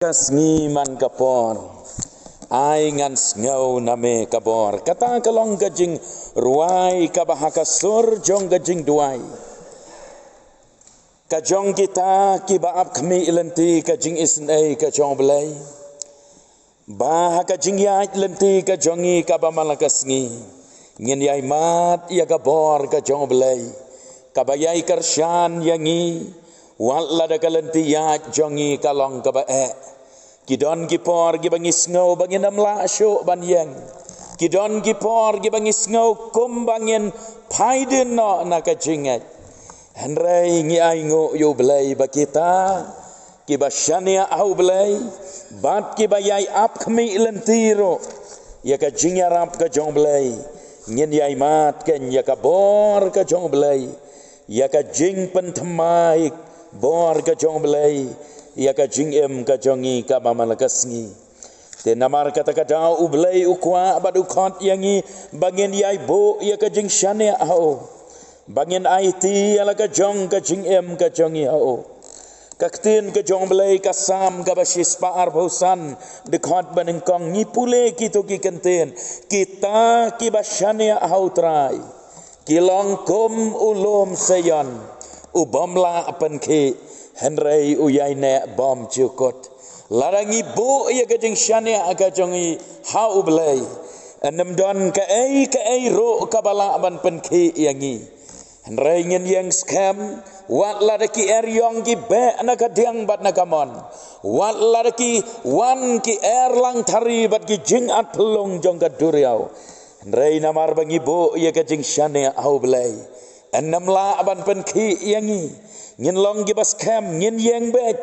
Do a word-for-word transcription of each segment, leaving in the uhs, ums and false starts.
ka sngi man ka por, ai ngan sngew na me ka bor. Kata ka long ka jingrwai kaba ha ka sur jong ka jingduwai. Ka jong kita kiba ap khmih lynti ka jingisynei ka jong U Blei. Ba ha ka jingïaid lynti ka jong ngi kaba man la ka sngi, ngin ïai mad ïa ka bor ka jong U Blei, kaba ïai kyrshan ïa ngi, wat lada ka lynti ïaid jong ngi ka long kaba eh. Ki don ki por kiba ngi sngew ba ngin ym lah shuh ban ïeng. Ki don ki por kiba ngi sngew kumba ngin phai dien noh na ka jingngeit. Hynrei ngi ainguh ïa U Blei ba kita kiba shaniah ha U Blei bad kiba ïai ap khmih lynti ruh ïa ka jingïarap ka jong U Blei, ngin ïai mad kein ïa ka bor ka jong U Blei, ïa ka jingpynthymmai bor ka jong U Blei ïa ka jingim ka jong ngi kaba man la ka sngi. Te namar kata ka daw U Blei u kwah bad u khot ïa ngi ba ngin ïai buh ïa ka jingshaniah ha u, ba ngin aiti ïa la ka jong ka jingim ka jong ngi ha u. Ka ktien ka jong U Blei, ka Salm kaba shispah arphew san, dkhot banyngkong, ngi pule kito ki kyntien: Kita kiba shaniah ha U Trai ki long kum u lum Seion, u bym lah pynkhih, hynrei u ïaineh bymjukut. Lada ngi buh ïa ka jingshaniah ka jong ngi ha U Blei, yn ym don kaei kaei ruh kaba lah ban pynkhih ïa ngi. Hynrei ngin ïeng skhem, wat lada ki eriong ki beh na ka diang bad na ka mon, wat lada ki wan ki erlang thari bad ki jingat phyllung jong ka duriaw, hynrei namar ba ngi buh ïa ka jingshaniah ha U Blei, yn ym lah ban pynkhih ïa ngi. Ngin long kiba skhem, ngin ïeng beit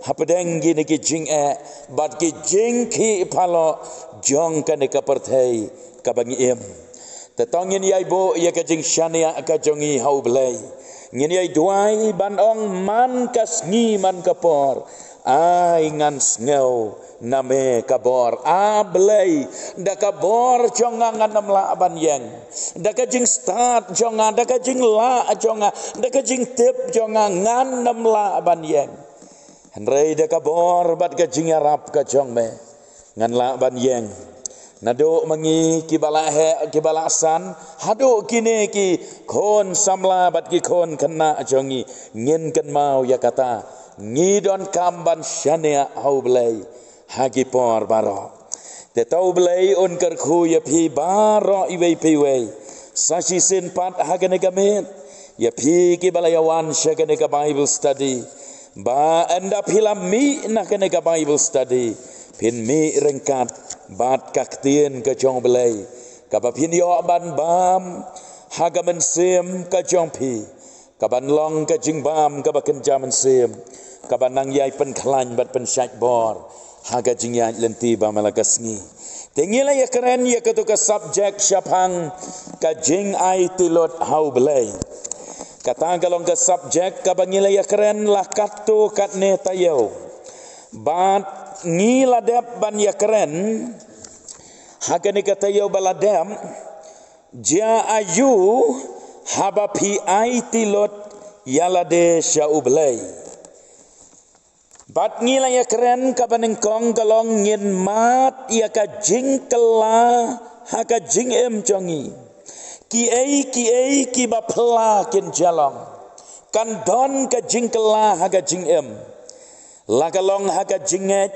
hapdeng kine ki jingeh bad ki jingkhih paloh jong kane ka pyrthei kaba ngi im. Te to ngin ïai buh ïa ka jingshaniah ka jong ngi ha U Blei. Ngin ïai duwai ban ong: Man ka sngi man ka por, ai ngan sngew na me ka bor. A Blei, da ka bor jong nga ngan ym lah ban ïeng. Da ka jingstad jong nga, da ka jinglah jong nga, da ka jingtip jong nga, ngan ym lah ban ïeng. Hynrei da ka bor bad ka jingïarap ka jong me, ngan lah ban ïeng. Naduh ma ngi kiba la heh kiba la san, haduh kine ki khun samla bad ki khun khynnah jong ngi, ngin kynmaw ïa kata. Ngi donkam ban shaniah ha U Blei ha ki por baroh. Te to U Blei un kyrkhu ïa phi baroh iwei pa iwei. Sa shisien pat ha kane ka miet, ïa phi kiba la ïa wan sha kane ka Bible study, ba ynda phi la mih na kane ka Bible study, phin mih ryngkat bad ka ktien ka jong U Blei, kaba phin ïoh ban bam ha ka mynsiem ka jong phi, kaban long ka jingbam kaba kynja mynsiem, kaban nang ïai pynkhlaiñ bad pynshait bor ha ka jingïaid lynti ba man la ka sngi. Te ngi la ïakren ïa kato ka subject shaphang ka jingaiti lut ha U Blei. Kata ka long ka subject kaba ngi la ïakren la katto katne taïew. Bad ngi la dep ban ïakren ha kane ka taïew ba la dep, jia aïu haba phi aiti lut ïa lade sha U Blei. Bad ngi la ïakren kaba nyngkong ka long ngin mad ïa ka jingkylla ha ka jingim jong ngi. Kiei kiei kiba phylla kin jia long, kan don ka jingkylla ha ka jingim. La ka long ha ka jingngeit,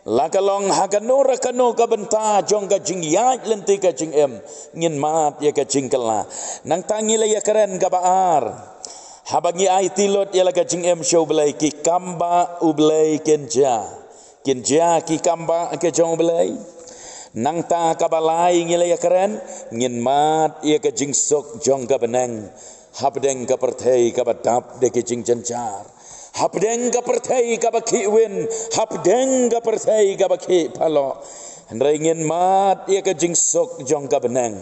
la ka long ha kano re kano ka bynta jong ka jingïaid lynti ka jingim, ngin mad ïa ka jingkylla. Nangta ngi la ïakren kaba ar, haba ngi aiti lut ïa la ka jingim sha U Blei, ki kam ba U Blei kin jia. Kin jia ki kam ba ka jong U Blei. Nangta kaba lai ngi la ïakren, ngin mad ïa ka jingsuk jong ka bneng hapdeng ka pyrthei kaba dap da ki jingjynjar, hapdeng ka pyrthei kaba khih win, hapdeng ka pyrthei kaba khih paloh. Hynrei ngin mad ïa ka jingsuk jong ka bneng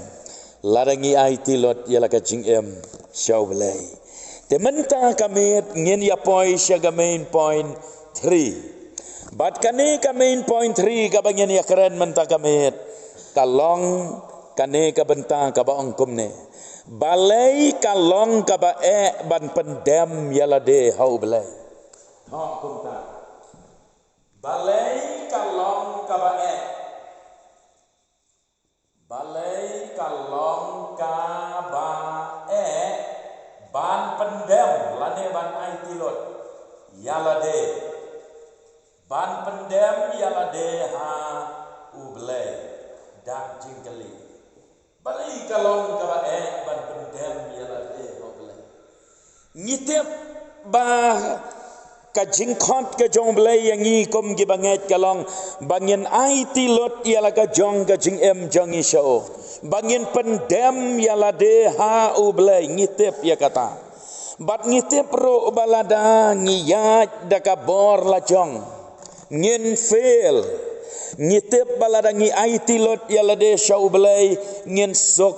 lada ngi aiti lut ïa la ka jingim sha U Blei. Te mynta ka miet ngin ïa poi sha ka main point three. Bad kane ka main point three kaba ngin ïakren mynta ka miet, ka long kane ka bynta kaba ong kumne: Balei ka long kaba eh ban pyndem ïa lade ha U Blei? Thoh kumta. Balei ka long kaba eh. Balei ka long kaba eh ban pyndem lane ban aiti lut ïa lade. Ban pyndem ïa lade ha U Blei. Dak jingkylli. Balei ka long kaba eh ban pyndem ïa lade ha U Blei. Ngi tip ba ka jingkhot ka jong U Blei ïa ngi kum kiba ngeit ka long ba ngin aiti lut ïa la ka jong ka jingim jong ngi sha u. Ba ngin pyndem ïa lade ha U Blei, ngi tip ïa kata. Bad ngi tip ruh ba lada ngi ïaid da ka bor la jong, ngin fail. Ngi tip ba lada ngi aiti lut ïa lade sha U Blei, ngin suk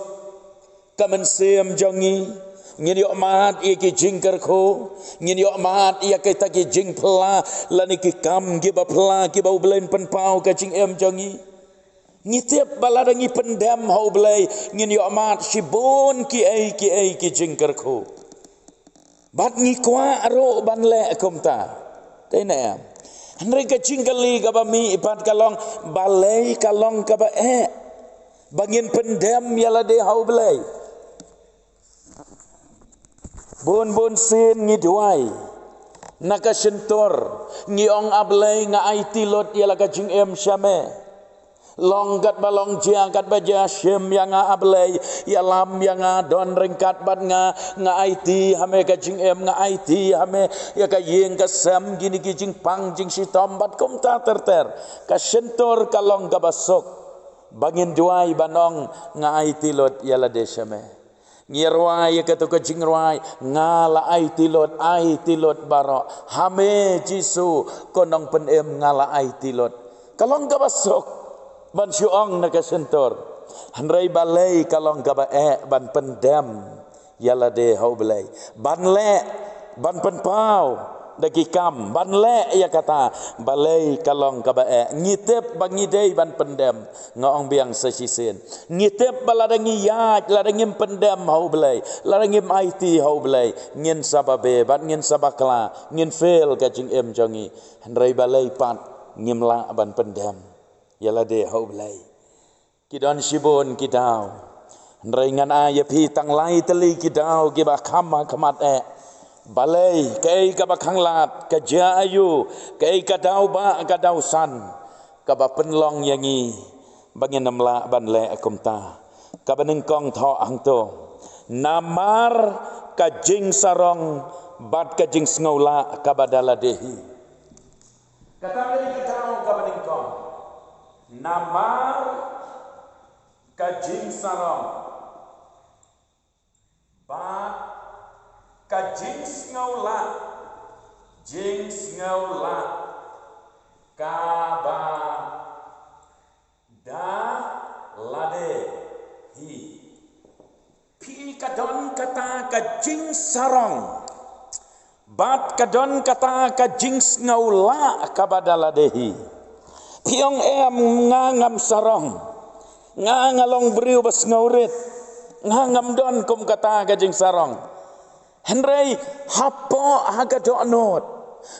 ka mynsiem jong ngi. Ngin ïoh mad ïa ki jingkyrkhu, ngin ïoh mad ïa kita ki jingphylla lane ki kam kiba phylla kiba U Blei un pynpaw ka jingim jong ngi. Ngi tip ba lada ngi pyndem ha U Blei, ngin ïoh mad shibun kiei kiei ki jingkyrkhu. Bad ngi kwah ruh ban leh kumta. Te ne em. Hynrei ka jingkylli kaba mih pat ka long, balei ka long kaba eh ba ngin pyndem ïa lade ha U Blei. Bun bun sien ngi duwai na ka shyntur, ngi ong, A Blei, nga aiti lut ïa la ka jingim sha me. Long katba long, jia katba jia, shim ïa nga, A Blei, ïalam ïa nga, don ryngkat bad nga. Nga aiti ha me ka jingim, nga aiti ha me ïa ka ïing ka sem, kine ki jingpang jingshitom bad kumta ter ter. Ka shyntur ka long kaba suk ba ngin duwai ban ong, nga aiti lut ïa lade sha me. Ngi rwai ïa kato ka jingrwai, nga la aiti lut, aiti lut baroh ha me Jisu, ko Nongpynim, nga la aiti lut. Ka long kaba suk ban shu ong na ka shyntur. Hynrei balei ka long kaba eh ban pyndem ïa lade ha U Blei, ban leh, ban pynpaw da ki kam, ban leh ïa kata. Balei ka long kaba eh. Ngi tip ba ngi dei ban pyndem. Nga ong biang sa shisien, ngi tip ba lada ngi ïaid, lada ngim pyndem ha U Blei, lada ngim aiti ha U Blei, ngin sa babe bad ngin sa bakla, ngin fail ka jingim jong ngi. Hynrei balei pat ngim lah ban pyndem ïa lade ha U Blei. Ki don shibun ki daw. Hynrei ngan ai ïa phi tang lai tylli ki daw kiba kham ha khmat eh. Balei, kaei kaba khanglad, ka jia aïu, kaei ka daw ba, ka daw san kaba pynlong ïa ngi ba ngin ym lah ban leh kumta. Kaba nyngkong thoh hangto, namar ka jingsarong bad ka jingsngewlah kaba da lade hi. Kata ka dei ka daw kaba nyngkong. Namar ka jingsarong bad ka jingsngewlah, jingsngewlah kaba da lade hi. Phi, ka don kata ka jingsarong bad ka don kata ka jingsngewlah kaba da lade hi. Phi ong, em, nga ngam sarong, nga nga long briew ba sngewrit, nga ngam don kum kata ka jingsarong. Hynrei hapoh ha ka dohnud,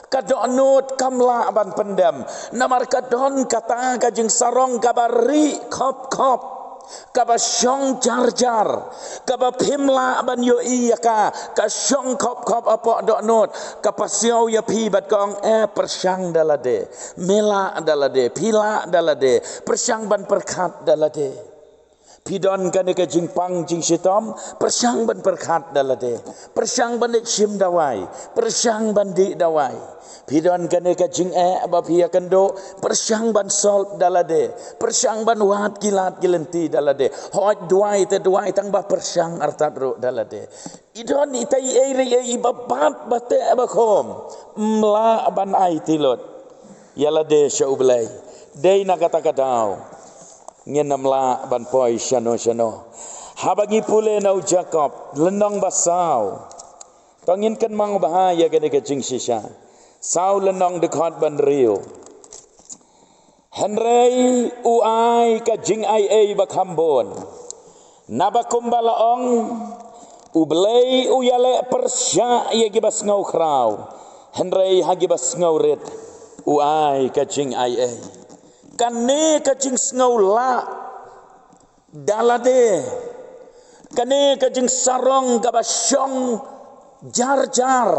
ka dohnud kam lah ban pyndem. Namar ka don kata ka jingsarong kaba ri khop khop, kaba shong jar jar, kaba phim lah ban ïohi ïa ka, ka shong khop khop hapoh dohnud, ka pasiaw ïa phi bad ka ong, eh, pyrshang da lade, me lah da lade, phi lah da lade, pyrshang ban pyrkhat da lade. Phi don kane ka jingpang jingshitom, pyrshang ban pyrkhat da lade, pyrshang ban leit shim dawai, pyrshang ban dih dawai. Phi don kane ka jingeh ba phi ïakynduh, pyrshang ban solve da lade, pyrshang ban wad ki lad ki lynti da lade. Hooid, duwai te duwai, tang ba pyrshang artat ruh da lade. I don itai ei rei ei ba bat ba teh ba khum, ym lah ban aiti lut ïa lade sha U Blei. Dei na kata ka daw ngin ym lah ban poi shano shano. Haba ngi pule na u Jakob lynnong ba saw, to ngin kynmaw bha ïa kane ka jingshisha. Saw lynnong, dkhot ba hynriew. Hynrei u ai ka jingaiei ba kham bun. Naba kumba la ong, U Blei u ïaleh pyrshah ïa kiba sngewkhraw, hynrei ha kiba sngewrit u ai ka jingaiei. Kane ka jingsngewlah da lade, kane ka jingsarong kaba shong jar jar,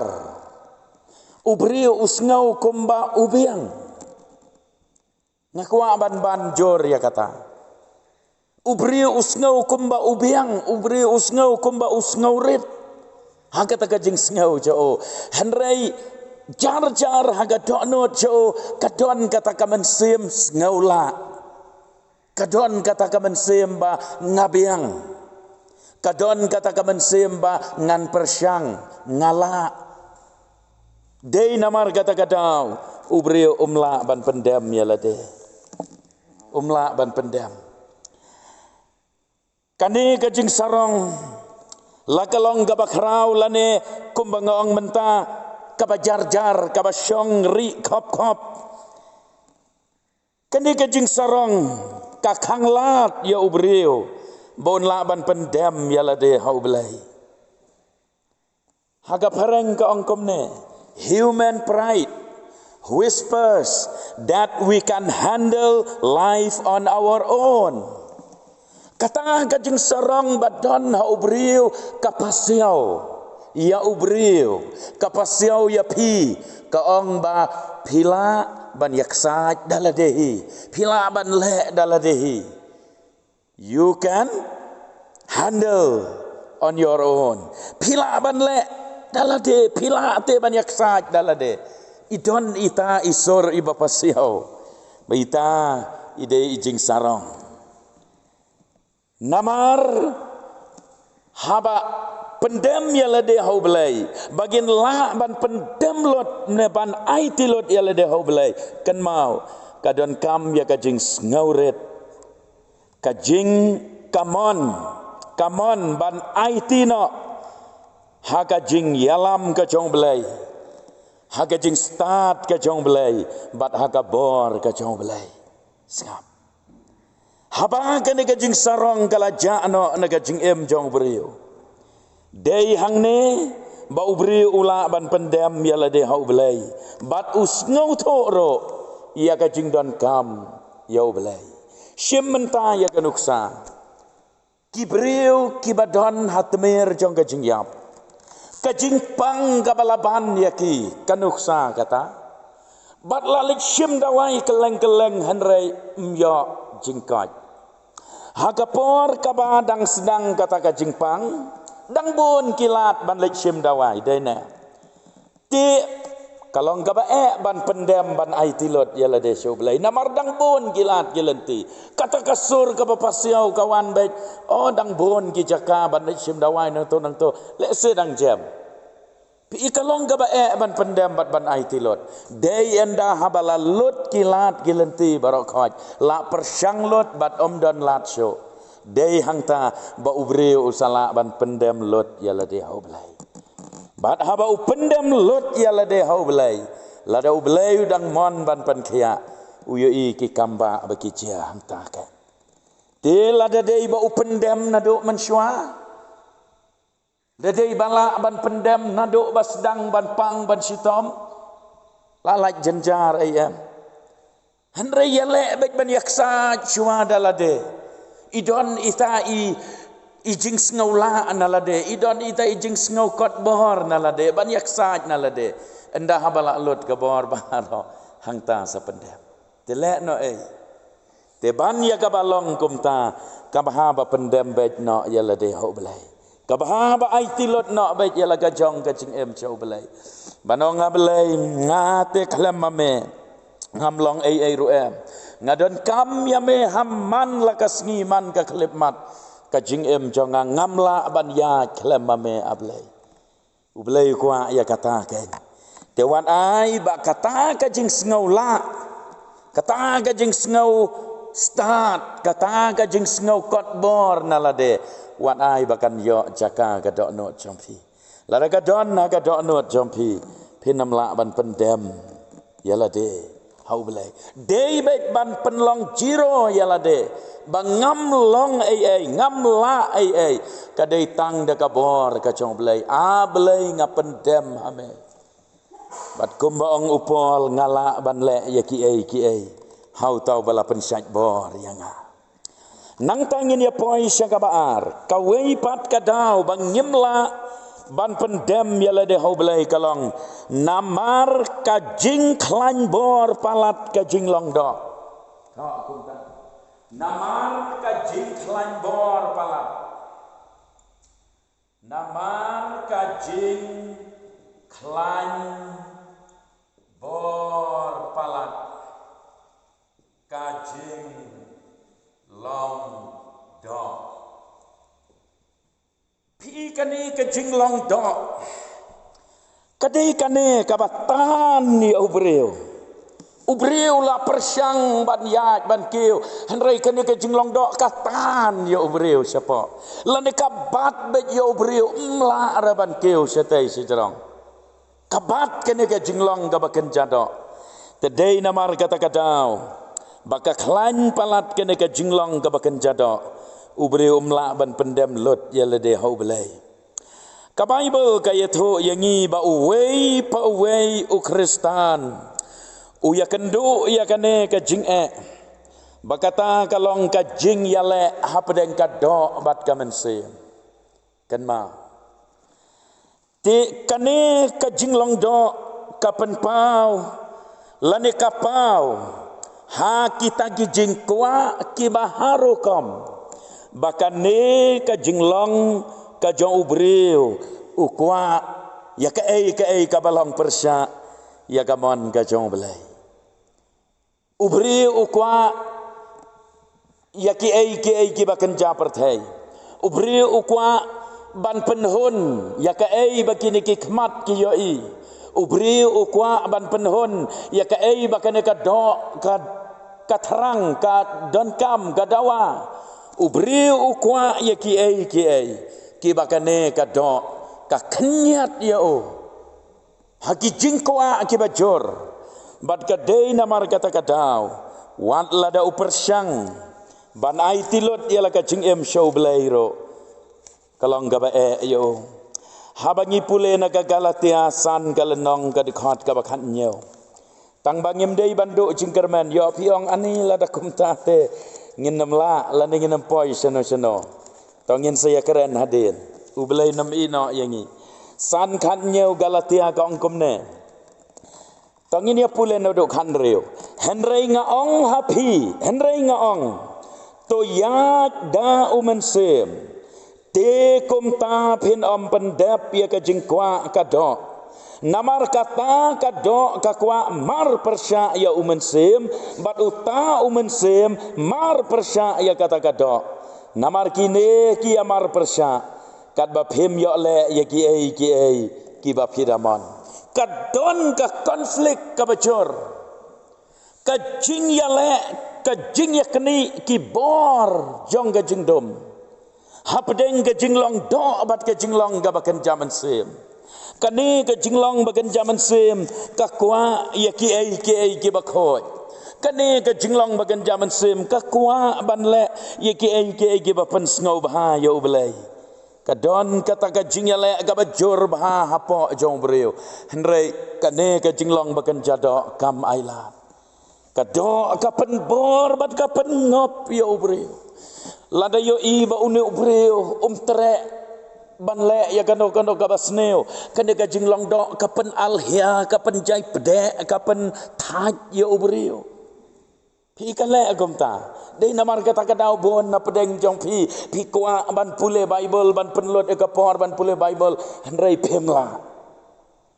u briew u sngew kumba u biang. Nga kwah ban ban jur ïa kata. U briew u sngew kumba u biang, u briew u sngew kumba u sngewrit ha kata ka jingsngew jong u. Hynrei jar jar ha ka dohnud jong u ka don kata ka mynsiem sngewlah. Ka don kata ka mynsiem ba nga biang. Ka don kata ka mynsiem ba ngan pyrshang, nga lah. Dei namar kata ka daw u briew um lah ban pyndem ïa lade. Um lah ban pyndem. Kane ka jingsarong la ka long kaba khraw lane kumba nga ong mynta, kaba jar jar, kaba shong ri khop khop. Kane ka jingsarong ka khanglad ïa u briew ba un lah ban pyndem ïa lade ha u Blei. Ha ka phareng ka ong kumne, human pride whispers that we can handle life on our own. Kata ka jingsarong ba don ha u briew ka pasiaw ïa u briew, ka pasiaw ïa phi, ka ong ba phi lah ban ïaksaid da lade hi, phi lah ban leh da lade hi. You can handle on your own. Phi lah ban leh da lade, phi lah te ban ïaksaid da lade. I don ita i sur iba pasiaw ba ita i dei i jingsarong. Namar haba pyndem ïa lade ha u Blei, ba ngin lah ban pyndem lut ne ban aiti lut ïa lade ha u Blei, kynmaw, ka donkam ïa ka jingsngewrit, ka jingkmen, kmen ban aiti noh ha ka jingïalam ka jong u Blei, ha ka jingstad ka jong u Blei, bad ha ka bor ka jong u Blei. Sngap. Haba kane ka jingsarong ka la jah noh na ka jingim jong u briew, dei hangne ba u briew u lah ban pyndem ïa lade ha u Blei, bad u sngewthuh ruh ïa ka jingdonkam ïa u Blei. Shim mynta ïa ka nuksa. Ki briew kiba don ha tmier jong ka jingïap, ka jingpang kaba la ban ïa ki, ka nuksa kata. Bad la leit shim dawai kylleng kylleng hynrei ym ïoh jingkoit. Ha ka por kaba dang sdang kata ka jingpang, dang bun ki lad ban leit shim dawai, dei ne? Te ka long kaba eh ban pyndem ban aiti lut ïa lade sha u Blei. Namar dang bun ki lad ki lynti. Kata ka sur kaba pasiaw ka wan beit. Oh, dang bun ki jaka ban leit shim dawai nangto nangto. Lehse dang jem. Phi i, ka long kaba eh ban pyndem bad ban aiti lut. Dei ynda haba la lut ki lad ki lynti baroh khoit, la pyrshang lut bad ym don lad shuh. Dei hangta ba u briew u sa lah ban pyndem lut ïa lade ha u Blei. Bad haba u pyndem lut ïa lade ha u Blei, lada u Blei u dang mon ban pynkhiah, u ïohi ki kam ba, ba ki jia hangta ka. Te lada dei ba u pyndem naduh mynshuwa, da dei ba lah ban pyndem naduh ba sdang ban pang ban shitom, la lait jynjar ei em. Hynrei ïaleh beit ban ïaksaid shuwa da lade. I don ita i, i jingsngewlah na lade. I don ita i jingsngew kot bor na lade. Ban ïaksaid na lade. Ynda haba la lut ka bor baroh hangta sa pyndem. Te leh noh ei. Te ban ïa kaba long kumta, kaba haba pyndem beit noh ïa lade ha u Blei. Kaba haba aiti lut noh beit ïa la ka jong ka jingim sha u Blei. Ban ong, A Blei, nga te khlem ma me ngam long ei ei ruh em. Nga donkam ïa me ha man la ka sngi man ka khyllipmat ka jingim jong nga, ngam lah ban ïaid khlem ma me, A Blei. U Blei u kwah ïa kata keiñ. Te wat ai ba kata ka jingsngewlah, kata ka jingsngew stad, kata ka jingsngew kot bor na lade, wat ai ba kan ïoh jaka ka dohnud jong phi. Lada ka don ha ka dohnud jong phi, phin ym lah ban pyndem ïa lade ha u Blei. Dei beit ban pynlong jiro ïa lade ba ngam long ei ei, ngam lah ei ei. Ka dei tang da ka bor ka jong u Blei. A Blei, nga pyndem ha me. Bad kumba ong u Paul, nga lah ban leh ïa kiei kiei ha uta uba la pynshait bor ïa nga. Nangta ngin ïa poi sha kaba ar, kawei pat ka daw ba ngim lah ban pyndem ïa lade ha U Blei ka long namar ka jingkhlaiñ bor palat ka jinglong doh. Namar ka jingkhlaiñ bor palat. Namar ka jingkhlaiñ bor palat ka jinglong doh. Phi, kane ka jinglong doh ka dei kane kaba tan ïa u briew. U briew la pyrshang ban ïaid ban kiew, hynrei kane ka jinglong doh ka tan ïa u briew shapoh. Lane ka bat beit ïa u briew, ym lah ruh ban kiew shatei shajrong. Ka bat kane ka jinglong kaba kynja doh. Te dei namar kata ka daw ba ka khlaiñ palat kane ka jinglong kaba kynja doh, u briew um lah ban pyndem lut ïa lade ha U Blei. Ka Baibl ka ïathuh ïa ngi ba uwei pa uwei u Khristan u ïakynduh ïa kane ka jingeh ba kata ka long ka jingïaleh hapdeng ka doh bad ka mynsiem. Kynmaw, te kane ka jinglong doh ka pynpaw lane ka paw ha kita ki jingkwah kiba harukom ba kane ka jinglong ka jong u briew u kwah ïa kaei kaei kaba long pyrshah ïa ka mon ka jong U Blei. U briew u kwah ïa kiei kiei kiba kynja pyrthei. U briew u kwah ban pynhun ïa kaei ba kine ki khmat ki ïohi. U briew u kwah ban pynhun ïa kaei ba kane ka doh ka, ka thrang, ka donkam, ka dawa. U briew u kwah ïa kiei kiei kiba kane ka doh ka khynñiat ïa u ha ki jingkwah kiba jur. Bad ka dei namar kata ka daw, wat lada u pyrshang ban aiti lut ïa la ka jingim sha U Blei ruh, ka long kaba eh ïa u. Haba ngi pule na ka Galatia san ka lynnong ka dkhot kaba khathynñiew. Tang ba ngim dei ban duh jingkyrmen, ïoh phi ong ani lada kumta te ngin ym lah lane ngin ym poi shano shano. To ngin sa ïakren hadien. U Blei un ym ïehnoh ïa ngi. San khathynñiew Galatia ka ong kumne. To ngin ïa pule naduh khathynriew. Hynrei nga ong ha phi, hynrei nga ong, to ïaid da U Mynsiem. Te kumta phin ym pyndep ïa ka jingkwah ka doh. Namar kata ka doh ka kwah mar pyrshah ïa U Mynsiem, bad uta U Mynsiem mar pyrshah ïa kata ka doh. Namar kine ki ïa mar pyrshah, katba phim ïoh leh ïa kiei kiei kiba phi da mon. Ka don ka conflict kaba jur. Ka jingïaleh, ka jingïaknieh ki bor jong ka jingdum hapdeng ka jinglong doh bad ka jinglong kaba kynja mynsiem. Kane ka jinglong ba kynja mynsiem ka kwah ïa kiei kiei kiba khuid. Kane ka jinglong ba kynja mynsiem ka kwah ban leh ïa kiei kiei kiba pynsngewbha ïa U Blei. Ka don kata ka jingïaleh kaba jur bha hapoh jong u briew. Hynrei kane ka jinglong ba kynja doh kam ailad. Ka doh ka pynbor bad ka pynngop ïa u briew. Lada ïohi ba une u briew um treh ban leh ïa kano kano kaba sniew, kane ka jinglong doh ka pynalhia, ka pynjai pdeh, ka pynthait ïa u briew. Phi ka leh kumta. Dei namar kata ka daw bun na pdeng jong phi, phi kwah ban pule Baibl, ban pynlut ïa ka por ban pule Baibl, hynrei phim lah.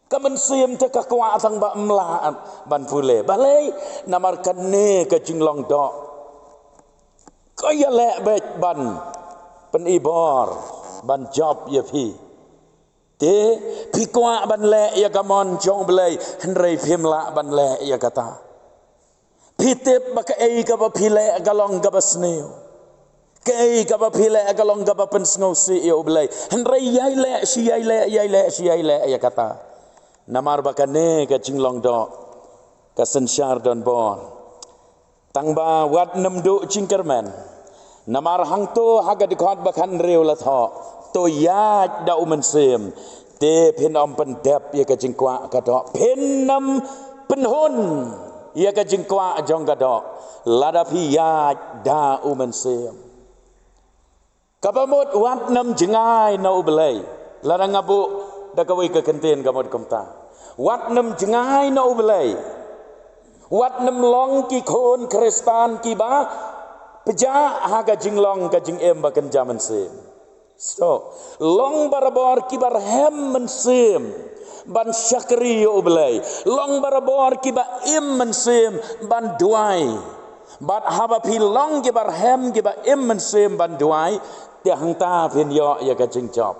Ka mynsiem te ka kwah tang ba ym lah ban pule. Balei? Namar kane ka jinglong doh ka ïaleh beit ban pynibor, ban jop ïa phi. Te phi kwah ban leh ïa ka mon jong U Blei, hynrei phim lah ban leh ïa kata. Phi tip ba kaei kaba phi leh ka long kaba sniew. Kaei kaba phi leh ka long kaba pynsngewsih ïa U Blei. Hynrei ïai leh shi ïai leh, ïai leh shi ïai leh ïa kata. Namar ba kane ka jinglong doh ka synshar donbor. Tang ba wat nym duh jingkyrmen. Namar hangto ha ka dkhot ba khathynriew la thoh, to ïaid da U Mynsiem. Te phin ym pyndep ïa ka jingkwah ka doh, phin ym pynhun ïa ka jingkwah jong ka doh, lada phi ïaid da u Mynsiem. Kaba mut wat nym jngai na u Blei. Lada nga buh da kawei ka kyntien ka mut kumta. Wat nym jngai na u Blei. Wat nym long ki khun Khristan kiba pjah ha ka jinglong ka jingim ba kynja mynsiem. So, long barabor kiba rhem mynsiem ban shakri ïa u Blei. Long barabor kiba im mynsiem ban duwai. Bad haba phi long kiba rhem kiba im mynsiem ban duwai, te hangta phin ïoh ïa ka jingjop.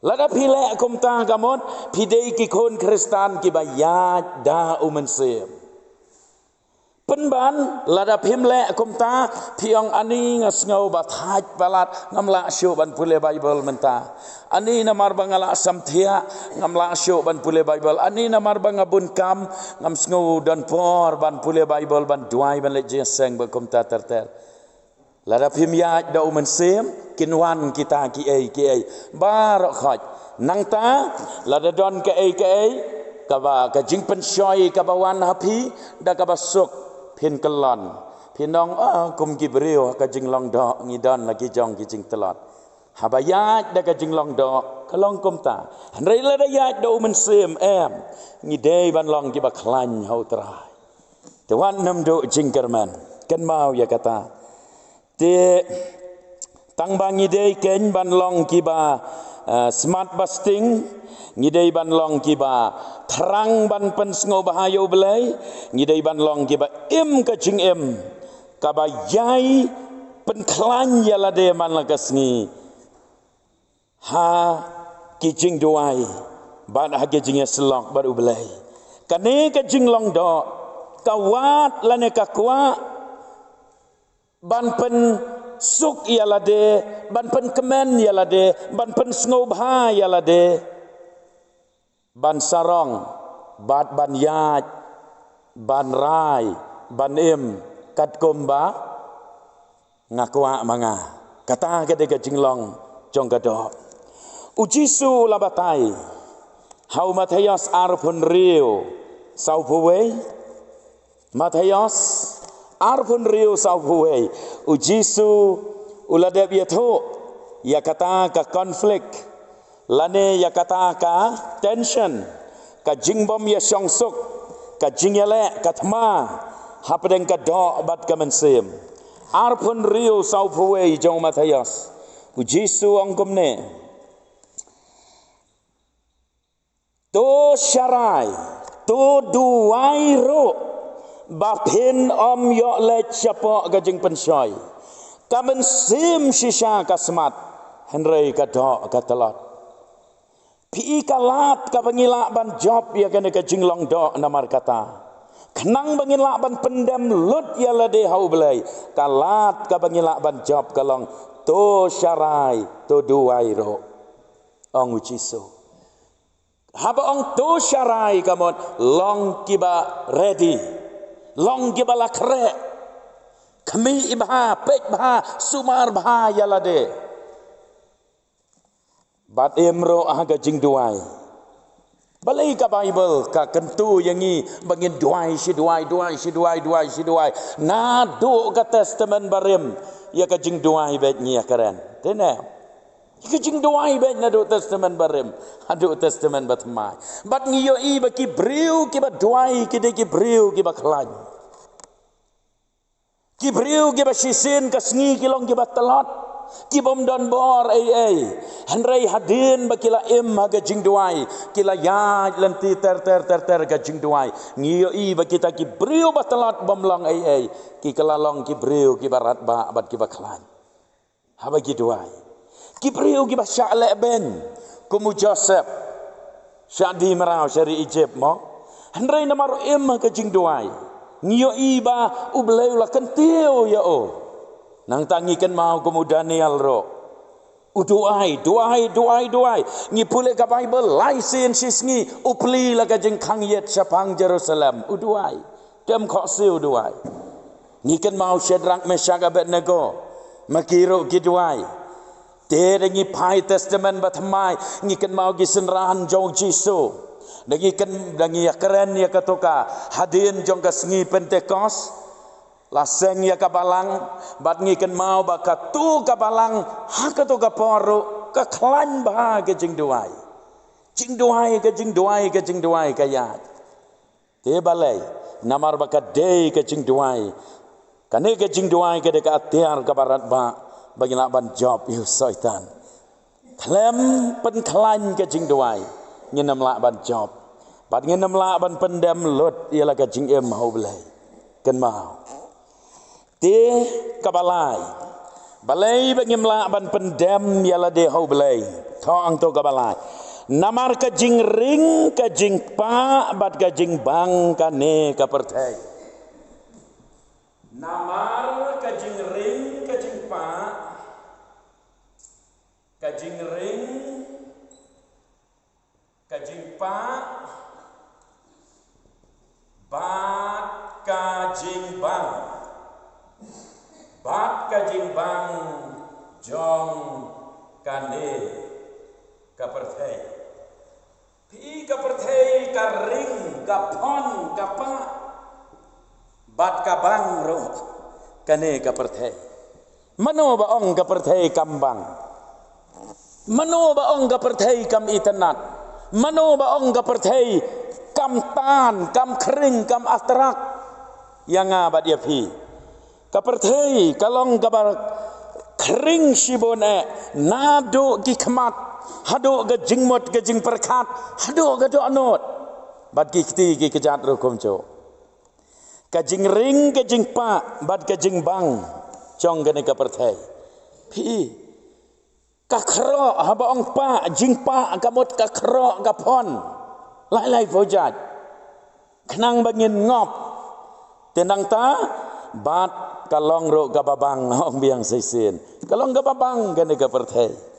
Lada phi leh kumta ka mut phi dei ki khun Khristan kiba ïaid da u Mynsiem. Pynban, lada phim leh kumta, phi ong, ani nga sngew ba thait palat, ngam lah shuh ban pule Baibl mynta. Ani namar ba nga lah samthiah, ngam lah shuh ban pule Baibl. Ani namar ba nga bun kam, ngam sngew don por ban pule Baibl, ban duwai, ban leit jingïaseng bad kumta ter ter. Lada phim ïaid da u Mynsiem, kin wan kita kiei kiei baroh khoit. Nangta, lada don kaei kaei kaba, ka jingpynshoi kaba wan ha phi da kaba suk, phin kyllon. Phin ong, ah, kum ki briew ha ka jinglong doh, ngi don la ki jong ki jingtlot. Haba ïaid da ka jinglong doh, ka long kumta. Hynrei lada ïaid da u Mynsiem, em, ngi dei ban long kiba khlaiñ ha u Trai. Te wat nym duh jingkyrmen. Kynmaw ïa kata. Te tang ba ngi dei keiñ ban long kiba, eh, smat ba sting, ngi dei ban long kiba thrang ban pynsngewbha ïa u Blei, ngi dei ban long kiba im ka jingim kaba ïai pynkhlaiñ ïa lade man la ka sngi ha ki jingduwai bad ha ki jingïasyllok bad u Blei. Kane ka jinglong doh ka wad lane ka kwah ban pynsuk ïa lade, ban pynkmen ïa lade, ban pynsngewbha ïa lade, ban sarong bad ban ïaid, ban rai, ban im katkum ba nga kwah ma nga. Kata ka dei ka jinglong jong ka doh. U Jisu u la batai ha u Mathaios arphew hynriew, sawphew wei. Mathaios arphew hynriew, sawphew wei. U Jisu u la dep ïathuh ïa kata ka conflict, lane ïa kata ka tension, ka jingbym ïashongsuk, ka jingïaleh, ka thma hapdeng ka doh bad ka mynsiem. Arphew hynriew, sawphew wei jong u Mathaios. U Jisu u ong kumne, to sharai, to duwai ruh ba phin ym ïoh leit shapoh ka jingpynshoi. Ka mynsiem shisha ka smat, hynrei ka doh ka tlot. Phi i ka lad kaba ngi lah ban jop ïa kane ka jinglong doh namar kata. Khnang ba ngin lah ban pyndem lut ïa lade ha u Blei, ka lad kaba ngi lah ban jop ka long, to sharai, to duwai ruh, ong u Jisu. Haba ong to sharai ka mut long kiba ready, long kiba la khreh. Khmih bha, peit bha, sumar bha ïa lade. Bad im ruh ha ka jingduwai. Balei ka Baibl ka kyntu ïa ngi ba ngin duwai, shi duwai, duwai, shi duwai, duwai, shi duwai. Naduh ka Testament Barim ïa ka jingduwai beit ngi ïa kren. Te ne, ïa ka jingduwai beit naduh Testament Barim haduh Testament Bathymmai. Bad ngi ïohi ba ki briew kiba duwai ki dei ki briew kiba khlaiñ. Ki briew kiba shisien ka sngi ki long kiba tlot, ki bym don bor ei ei. Hynrei hadien ba ki la im ha ka jingduwai, ki la ïaid lynti ter ter ter ter ka jingduwai, ngi ïohi ba kita ki briew ba tlot bym long ei ei, ki ka la long ki briew kiba radbah bad kiba khlaiñ. Haba ki duwai. Ki briew kiba shah lehbeiñ, kum u Joseph, shah die mraw sha ri Egypt mo. Hynrei namar u im ha ka jingduwai, ngi ïohi ba u Blei u la kyntiew ïa u. Nangta ngi kynmaw kum u Daniel ruh. U duwai, duwai, duwai, duwai. Ngi pule ka Baibl, lai sien shi sngi u plie la ka jingkhang ïit shaphang Jerusalem. U duwai. Te ym khohsiew u duwai. Ngi kynmaw Shadrak, Meshak, Abednego, ma ki ruh ki duwai. Te da ngi phai Testament Bathymmai, ngi kynmaw ki synran jong Jisu. Da ngi kyn da ngi ïa kren ïa kato ka hadien jong ka sngi Pentekost. La seng ïa ka balang, bad ngi kynmaw ba kato ka balang, ha kato ka por ruh, ka khlaiñ bha ka jingduwai. Jingduwai, ka jingduwai, ka jingduwai, ka ïaid. Te balei, namar ba ka dei ka jingduwai. Kane ka jingduwai ka dei ka atiar kaba radbah, ba ngin lah ban jop ïa u Soitan. Khlem pynkhlaiñ ka jingduwai, ngin ym lah ban jop. Bad ngin ym lah ban pyndem lut ïa la ka jingim ha u Blei. Kynmaw. Te kaba lai. Balei ba ngim lah ban pyndem ïa lade ha u Blei. Thoh hangto kaba lai. Namar ka jingring, ka jingpah, bad ka jingbang kane ka pyrthei. Namar ka jingring, ka jingpah, ka jingring, ka jingpah, bad ka jingbang. Bad ka jingbang jong kane ka pyrthei. Phi, ka pyrthei ka ring, ka phon, ka pah. Bad ka bang ruh kane ka pyrthei. Mano ba ong ka pyrthei kam bang? Mano ba ong ka pyrthei kam itynnad? Mano ba ong ka pyrthei kam tan, kam khring, kam atrak ïa nga bad ïa phi? Ka pyrthei ka long kaba khring shibun eh, naduh ki khmat haduh ka jingmut ka jingpyrkhat, haduh ka dohnud. Bad ki kti ki kjat ruh kumjuh. Ka jingring, ka jingpah, bad ka jingbang jong kane ka pyrthei. Phi, ka khroh, haba ong pah, jingpah, ka mut ka khroh, ka phon. Lai lai phew jait. Khnang ba ngin ngop. Te nangta, bad ka long ruh kaba bang, ong biang shisien. Ka long kaba bang kane ka pyrthei.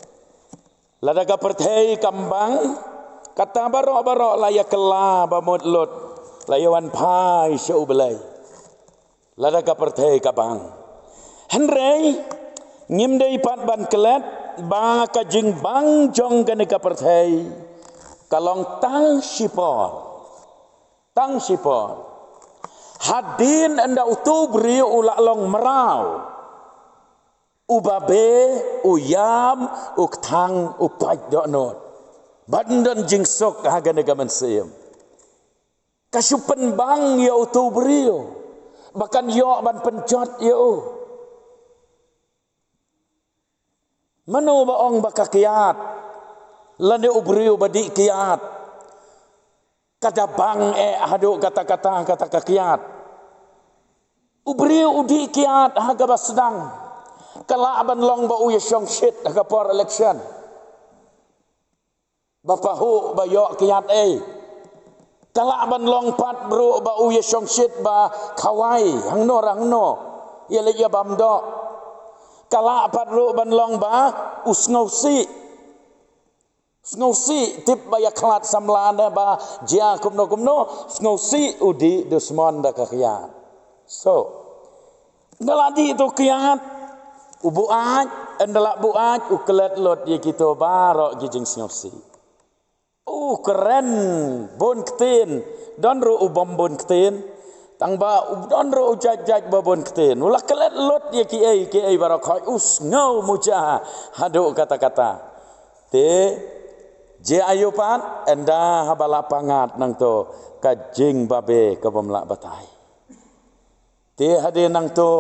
Lada ka pyrthei kam bang, kata baroh baroh la ïa kylla ba mut lut, la ïa wan phai sha u Blei. Lada ka pyrthei ka bang. Hynrei, ngim dei pat ban klet ba ka jingbang jong kane ka pyrthei ka long tang shipor. Tang shipor. Hadien ynda uto u briew u la long mraw, u babe, u ïam, u kthang, u pait dohnud. Bad ym don jingsuk ha kane ka mynsiem. Ka shu pynbang ïa uto u briew ba kan ïoh ban pynjot ïa u. Mano ba ong ba ka kiad, lane u briew ba dih kiad, ka da bang eh haduh katta katta, kata ka kiad? U briew u dih kiad ha kaba sdang, ka lah ban long ba u ïashongshit ha ka por election. Ba pahuh ba ïoh kiad ei. Ka lah ban long pat ruh ba u ïashongshit ba khawai hangno ra hangno, ïa leit ïa bam doh. Ka lah pat ruh ban long ba u sngewsih. Sngewsih tip ba ïa khlad samla ne ba jia kumno kumno, sngewsih u dih dusmon da ka kiad. So, ynda la dih to kiad, u buaid, ynda la buaid, u klet lut ïa kito baroh ki jingsngewsih. U kren bun ktien, don ruh u bym bun ktien. Tang ba u don ruh u jait jait ba bun ktien. U la klet lut ïa kiei kiei baroh khoit, u sngew muja haduh katta katta. Te, jia aïu pat, ynda haba la pyngngad nangto ka jingbabe ka bym lah batai. Te hadien nangto,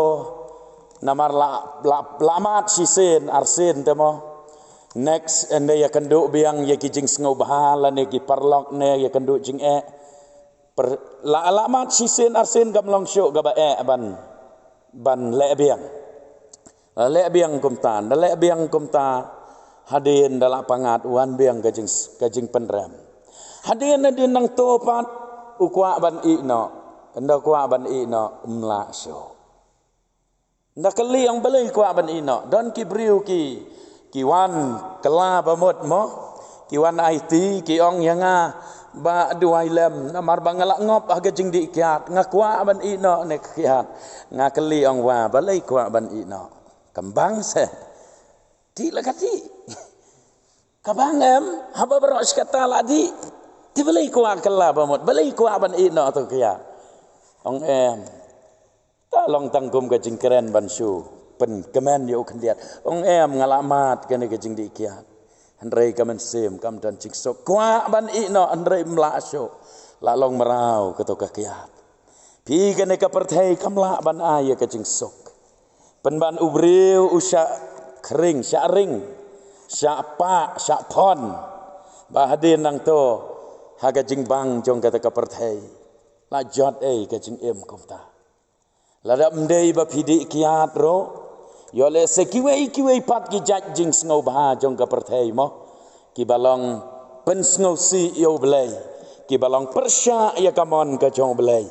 namar la, la, la mad shisien arsien te mo. Next, ynda ïakynduh biang ïa ki jingsngewbha lane ki paralok ne ïakynduh jingeh. Per, la, la mad shisien arsien kam long shuh kaba eh ban, ban leh biang. La leh biang kumta, la leh biang kumta, hadien da la pyngngad wan biang ka jing, ka jingpynrem. Hadien, hadien nangto pat, u kwah ban ïeh noh, ynda u kwah ban ïeh noh, ym lah shuh. Ynda kylli ong balei kwah ban ïeh noh, don ki briew ki, ki wan kylla ba mut mo, ki wan aiti, ki ong ïa nga, Bah duwai lem, namar ba nga la ngop ha ka jingdih kiad, nga kwah ban ïeh noh ne ka kiad. Nga kylli ong wa, balei kwah ban ïeh noh? Kam bang se. Dih la ka dih. Ka bang em, haba baroh shi katta la dih. Te balei kwah kylla ba mut, balei kwah ban ïeh noh ïa kato ka kiad. Ong em. Ta long tang kum ka jingkren ban shu pynkmen ïa u khyndiat. Ong em, nga la mad kane ka jingdih kiad. Hynrei ka mynsiem kam don jingsuk. Kwah ban ïeh noh hynrei ym lah shuh. La long mraw kato ka kiad. Phi, kane ka pyrthei kam lah ban ai ïa ka jingsuk. Pynban u briew u shah khring, shah ring, shah pah, shah phon. Ba hadien nangto ha ka jingbang jong kata ka pyrthei la jot ei ka jingim kumta. Lada ym dei ba phi dih kiad ruh, ïoh lehse kiwei kiwei pat ki jait jingsngewbha jong ka pyrthei mo, kiba long pynsngewsih ïa U Blei, kiba long pyrshah ïa ka mon ka jong U Blei.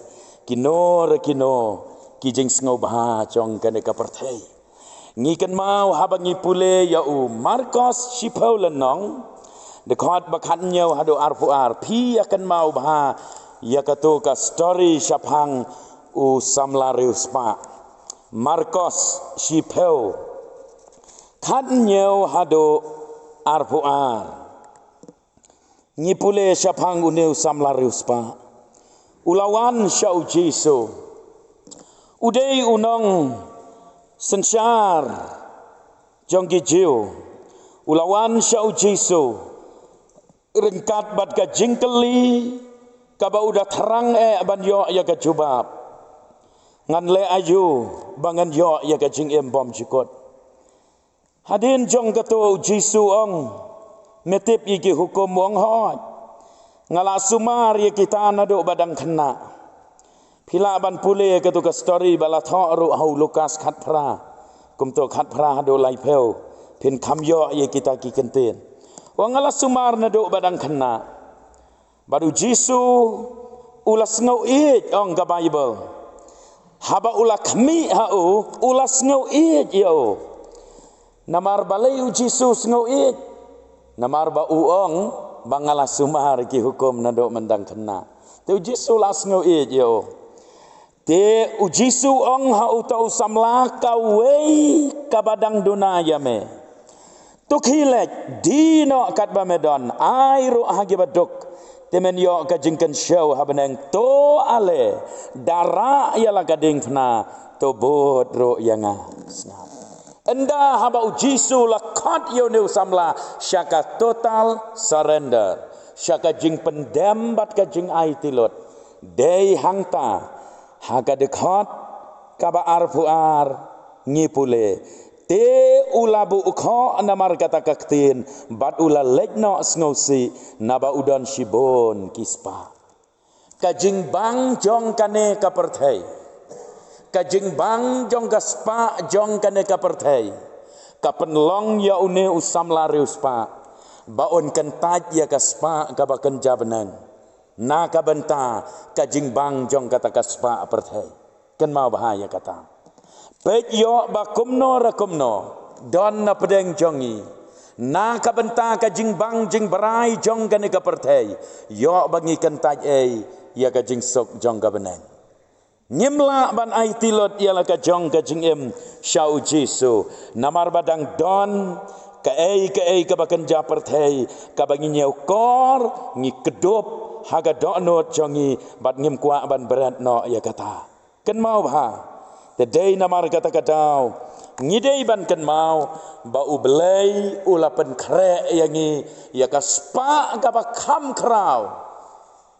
Kino re kino ki jingsngewbha jong kane ka pyrthei. Ngi kynmaw haba ngi pule ïa u Markos shiphew lynnong, dkhot ba khathynñiew haduh arphew ar, phi ïa kynmaw bha ïa kato ka story shaphang u samla riewspah. Markos shiphew, khathynñiew haduh arphew ar. Ngi pule shaphang une u samla riewspah. U la wan sha u Jisu. U dei u nongsynshar jong ki Jiw. U la wan sha u Jisu ryngkat bad ka jingkylli kaba u da thrang eh ban ïoh ïa ka jubab. Ngan leh aïu ba ngan ïoh ïa ka jingim bymjukut. Hadien jong kato u Jisu ong, me tip ïa ki hukum? Ong hooid. Nga la sumar ïa kita naduh ba dang khynnah. Phi lah ban pule kato ka story ba la thoh ruh ha u Lukas khatphra. Kumto khatphra haduh laiphew. Phin kham ïoh ïa kita ki kyntien. Ong nga la sumar naduh ba dang khynnah. Bad u Jisu u la sngew ïeit, ong ka Baibl. Haba u la khmih ha u, u la sngew ïeit ïa u. Namar balei u Jisu sngew ïeit? Namar ba u ong ba nga la sumar ki hukum naduh mynta khynnah. Te u Jisu la sngew ïeit ïa u. Te u Jisu ong ha uta u samla, kawei kaba dang duna ïa me. To khie leit, die noh katba me don, ai ruh ha kiba duk, te men ïoh ka jingkynshew ha bneng. To ale, da rah ïa la ka diengphna, to bud ruh ïa nga. Sngap. Ynda haba u Jisu la khot ïa une u samla sha ka total surrender, sha ka jingpyndem bad ka jingaiti lut. Dei hangta, ha ka dkhot kaba arphew ar ngi pule, te u la buh khoh namar kata ka ktien bad u la leit noh sngewsih, naba u don shibun ki spah. Ka jingbang jong kane ka pyrthei, ka jingbang jong ka spah jong kane ka pyrthei, ka pynlong ïa une u samla riewspah ba un kyntait ïa ka spah kaba kynja bneng. Na ka bynta ka jingbang jong kata ka spah pyrthei. Kynmaw bha ïa kata. Peit, ïoh ba kumno re kumno don na pdeng jong ngi, na ka bynta ka jingbang jingbrai jong kane ka pyrthei, ïoh ba ngi kyntait ei ïa ka jingsuk jong ka bneng. Ngim lah ban aiti lut ïa la ka jong ka jingim sha u Jisu. Namar ba dang don kaei kaei kaba kynja pyrthei, kaba ngi ñiewkor, ngi kdup ha ka dohnud jong ngi, bad ngim kwah ban bret noh ïa kata. Kynmaw bha. Te dei namar kata ka daw ngi dei ban kynmaw ba U Blei u la pynkhreh ïa ngi ïa ka spah kaba kham khraw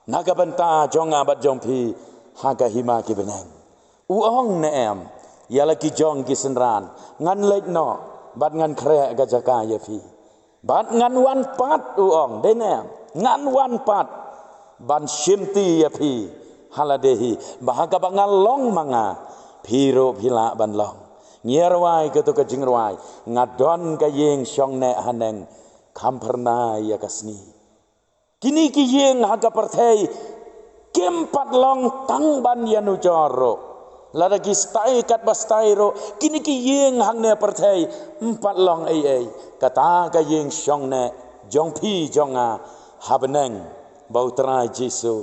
na ka bynta jong nga bad jong phi ha ka hima ki bneng. U ong ne em ïa la ki jong ki synran, ngan leit noh bad ngan khreh ka jaka ïa phi. Bad ngan wan pat, u ong, dei ne em, ngan wan pat ban shimti ïa phi ha lade hi, ba ha kaba nga long ma nga, phi ruh phi lah ban long. Ngi rwai kato ka jingrwai, nga don ka ïing shong neh haneng, kham phyrnai ïa ka sngi. Kine ki ïing ha ka pyrthei kim pat long tang ban ïanujor ruh. Lada ki style katba style ruh, kine ki ïing hangne pyrthei ym pat long ei ei. Kata ka ïing shong neh jong phi jong nga ha bneng ba U Trai Jisu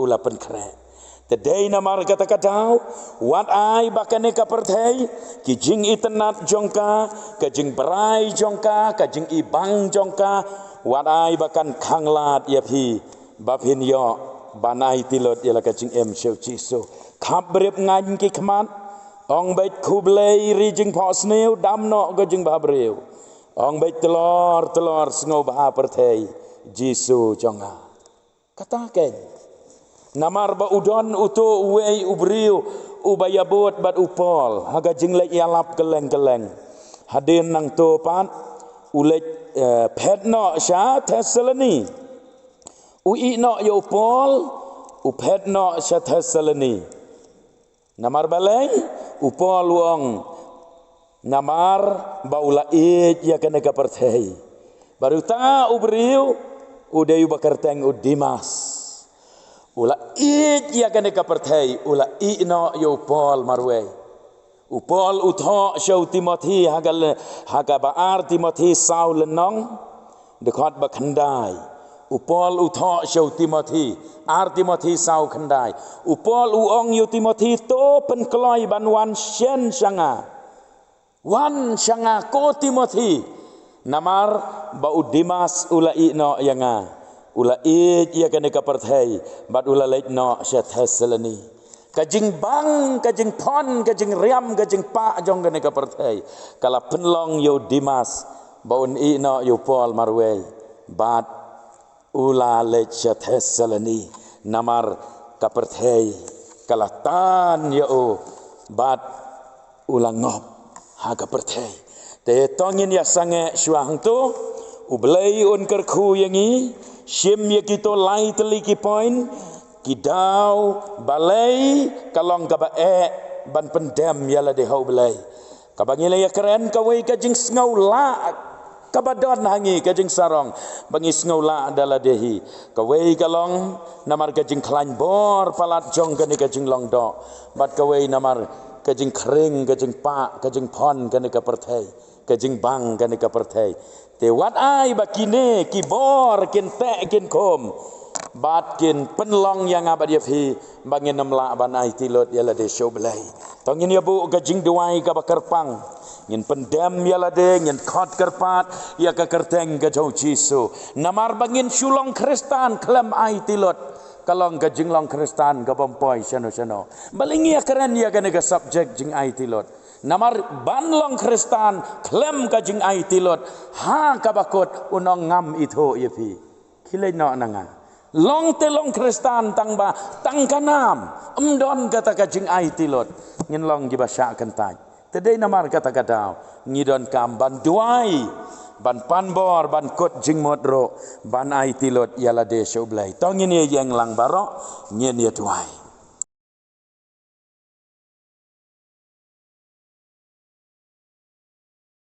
u la pynkhreh. Te dei namar kata ka daw, wat ai ba kane ka pyrthei, ki jingitynnad jong ka, ka jingbrai jong ka, ka jingibang jong ka, wat ai ba kan khanglad ïa phi, ba phin ïoh ban aiti lut ïa la ka jingim sha u Jisu. Khap brip ngaiñ ki khmat, ong beit khublei ri jingphohsniew, dam noh ka jingbhabriew. Ong beit tylor tylor sngewbha pyrthei, Jisu jong nga. Kata keiñ. Namar ba u don uto uwei u briew uba ïabud bad u Paul ha ka jingleit ïalap kylleng kylleng. Hadien nangto pat u leit, eh, phet noh sha Thessaloni. U ïeh noh ïa u Paul, u phet noh sha Thessaloni. Namar balei, u Paul u ong, namar ba u la ïeit ïa kane ka pyrthei. Bad uta u briew, u dei uba kyrteng u Demas. U la ïeit ïa kane ka pyrthei, u la ïeh noh ïa u Paul marwei. U Paul u thoh sha u Timothi ha ka le-, ha kaba ar Timothi saw lynnong. Dkhot ba khyndai. U Paul u thoh sha u Timothi, ar Timothi saw khyndai. U Paul u ong ïa u Timothi, to pynkloi ban wan shen sha nga. Wan sha nga ko Timothi. Namar ba u Demas u la ïeh noh ïa nga. U la ïeit ïa kane ka pyrthei, bad u la leit noh sha Thessaloni. Ka jingbang, ka jingphon, ka jingriam, ka jingpah jong kane ka pyrthei, ka la pynlong ïa u Demas ba un ïeh noh ïa u Paul marwei. Bad u la leit sha Thessaloni. Namar ka pyrthei ka la tan ïa u. Bad u la ngop ha ka pyrthei. Te to ngin ïa sangeh shuwa hangto. U Blei un kyrkhu ïa ngi. Shim ïa kito lai tylli ki point. Ki daw balei ka long kaba eh ban pyndem ïa lade ha u Blei. Kaba ngi la ïa kren kawei ka jingsngewlah kaba don ha ngi ka jingsarong ba ngi sngewlah da lade hi. Kawei ka long namar ka jingkhlaiñ bor palat jong kane ka jinglong doh. Bad kawei namar ka jingkhring, ka jingpah, ka jingphon kane ka pyrthei, ka jingbang kane ka pyrthei. Te wat ai ba kine ki bor kin teh kin khum bad kin pynlong ïa nga bad ïa phi ba ngin ym lah ban aiti lut ïa lade sha u Blei. To ngin ïa buh ka jingduwai kaba kyrpang. Ngin pyndem ïa lade, ngin khot kyrpad ïa ka kyrteng ka jong u Jisu. Namar ba ngin shu long Khristan khlem aiti lut, ka long ka jinglong Khristan kabym poi shano shano. Balei ngi ïa kren ïa kane ka subject jingaiti lut? Namar ban long Khristan khlem ka jingaiti lut, ha kaba kut un ong ngam ithuh ïa phi. Khie leit noh na nga. Long te long Khristan tang ba tang ka nam, ym don kata ka jingaiti lut. Ngin long kiba shah kyntait. Te dei namar kata ka daw ngi donkam ban duwai, ban pan bor, ban kut jingmut ruh, ban aiti lut ïa lade sha u Blei. To ngin ïa ïeng lang baroh, ngin ïa duwai.